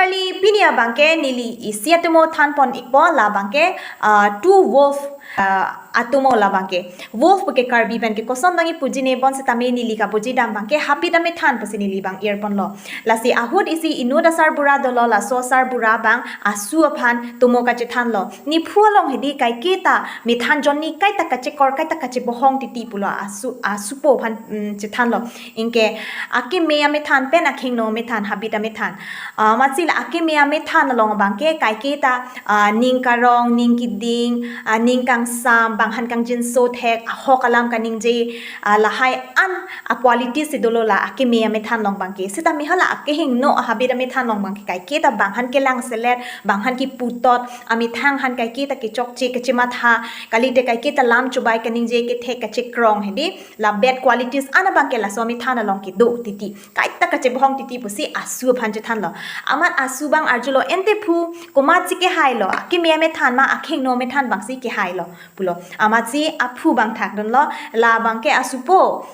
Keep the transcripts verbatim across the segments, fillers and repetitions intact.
Neli pini abangke neli isi atomo thanpon ikpo, labangke ah, two wolf ah, atomo labangke. Wolf puke Karbi pen ke koson dang ipuji ne, bonsitame neli kapuji dam abangke habit amethan pusi neli abang irponlo. Lasi ahut isi inut asarbura dolo, laso asarbura abang asu aphan tomo kachethanlo. Niphu along hedi kaiketa methan ajoine kaita kachekor, kaita kachebohong titi pulo, asu, asupo aphan mm, chethanlo. Anke akeme amethan pen akhingno amethan, habit amethan. Ah, amatsi la akeme amethan along abangke kaiketa ah, ning karong, ning keding, ah, ning kangsam, bang aphan kangjinso thek, ahok alam kaningje, ah, lahai an a quality si dolo la akeme amethan along abangke. Sitame hala akehingno habit amethan along abangke kaiketa bang aphan kelangselet, bang aphan kiputot, amethang aphan kaiketa kechokche, kachematha, kalite kaiketa lam chubai kaningje, kethek kachekrong hedi, la bad qualities an abangke laso amethan along kedo titi. Kaita kachebohong titi pusi asu aphan chethanlo. Amat asu abang arjulo, ente phu, komatsi kehailo, akeme amethan ma akhingno amethan abangsi kehailo pulo. Amatsi aphu abang thakdunlo, labangke asupo,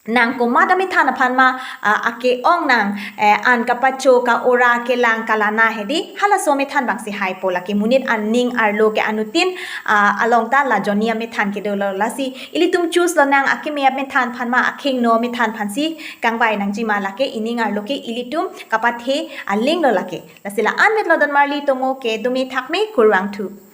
nang komat amethan aphan ma ah, ake-ong nang eh, an kapacho, ka-ora, kelang, kalana hedi, halaso amethan abangsi haipo, lake monit aning arlo ke anuttin ah, along ta la ajoine amethan kedolo. Lasi ilitum choose lonang, akeme amethan aphan ma akhingno amethan aphansi kangvai nangjima, lake ining arlo ke ilitum kapathe alinglo lake. Lasi la-an vetlo, donmarli tomo ke, dome thakme, kurvangthu.